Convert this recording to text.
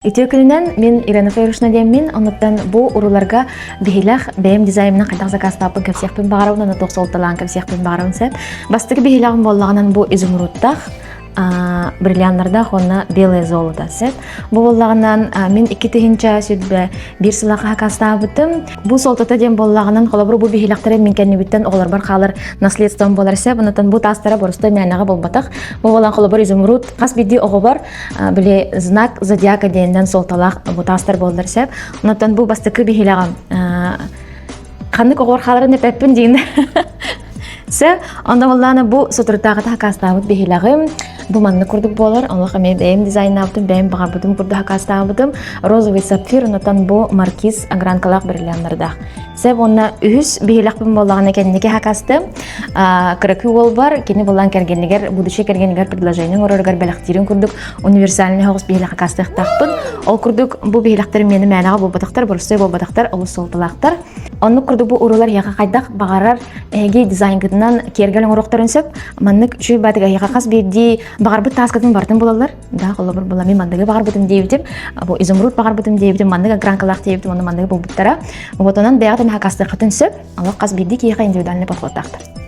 Үтүө күнүнэн, мин Ирена Файрушна диэммин, оннуттан бу уруларга биһилэх бэйэм дизайнынан хайдах заказтааппын кэпсиэхпин баҕарабын, уонна туох суолталаан кэпсиэхпин баҕарабын сөп. Бастакы биһилэҕим буоллаҕынан бу изумрудтаах, бриллианнардаах уонна белое золото сөп. Бу буоллаҕынан мин 2021 сыллаахха сакаастаабытым. Бу суолтата диэн буоллаҕынан, холобур, бу биһилэхтэри мин кэннибиттэн оҕолорбор хаалар наследством буолар сөп. Оннуттан бу таастара боростуой мээнэҕэ буолбатах. Бу буолан холобур изумруд хас биирдии оҕобор били знак зодиака диэнинэн суолталаах бу таастар буоллар сөп. Онтон бу бастакы биһилэҕим ханнык оҕор хааларын эппэппин диин. Сөп. Онно буоллаана бу соторутааҕыта хакаастаабыт биһилэҕим бу маннык курдук буолар. Олох эмиэ бэйэм дизайнаабытым, бэйэм баҕарбытым курдук хакаастаабытым. Розовый сапфир, онтон бу маркиз огранкалаах бриллианнардаах. Сөп уонна үһүс биһилэхпин буоллаҕына кэнники хакастым. Кыракый уол бар, кини булан кэргэнигэр, будущий кэргэнигэр предложение оҥороругар бэлэхтиирин курдук универсальный соҕус биһилэх хакастыахтаахпын. Ол курдук бу биһилэхтэр миэнэ мээнэҕэ буолбатахтар, боростуой буолбатахтар, олус суолталаахтар. Оннук курдук бу уруулар эһиэхэ хайдах баҕарар эһиги дизайнгытынан киэргэл оҥоруохтарын сөп. Маннык үчүгэй баатыга эһиэхэ хас биирдии баҕарбыт тааскатын барытын булаллар. Да, холобур була мин манныгы баҕарбытым диэбитим, бу изумруд баҕарбытым диэбитим, маннык огранкалаах диэбитим, онно манныгы булбуттара. Вот онон бэйэҕит эмэ хакастыаххытын сөп. Олох хас биирдии киһиэхэ индивидуальный подходтаахтар.